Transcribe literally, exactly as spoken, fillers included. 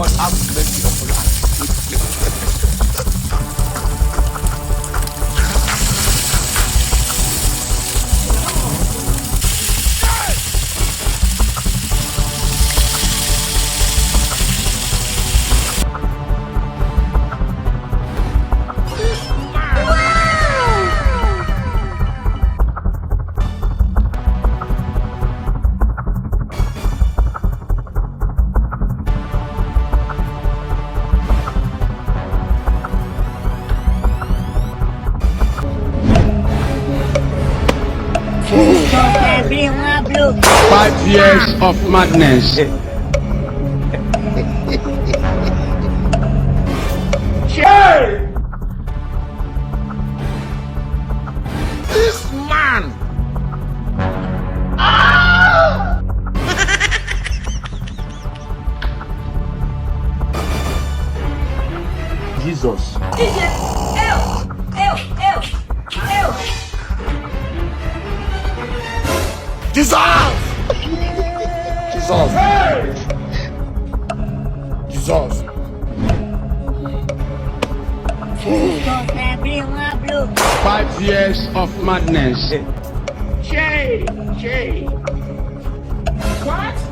God have mercy upon us. Five years of madness. This man. Jesus. Jesus. Jesus. Jesus. Five years of madness. Jay, Jay. What?